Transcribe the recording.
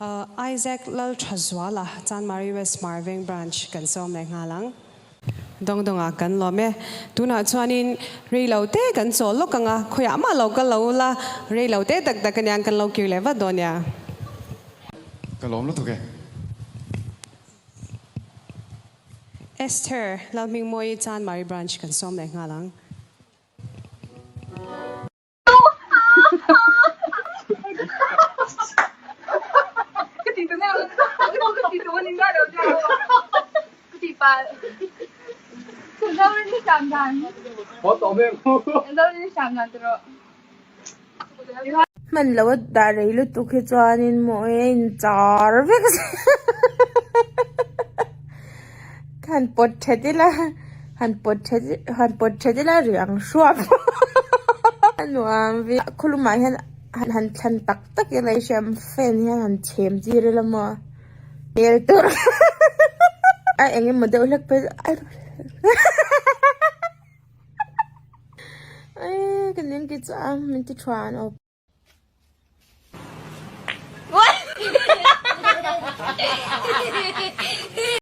Isaac Lalthazuala, Chanmari West Hmarveng Branch kan sawm leh nghal ang. Dawng dawngah kan lawm e. Tunah chuanin rei lo te kan chawl lawk ang a, khawiah mah lo kal lo ula, rei lo te tak tak aniang kan lo kir leh vat dawn nia. Ka lawm lutuk e. Esther, Lalhmingmawii Chanmari Branch kan sawm leh nghal ang. Hman lo a dah rei lutuk hi chuanin maw a inchar vek han pawt that ila han pawt that han pawt that ila riang hruap a nuam viau khawlumah hian han thlan tak tak ila i hriam fan hian han chhem tir ila maw hmel tur a eng emaw deuh hlek phei Eii ka ning ki chu a min ti thuan awp.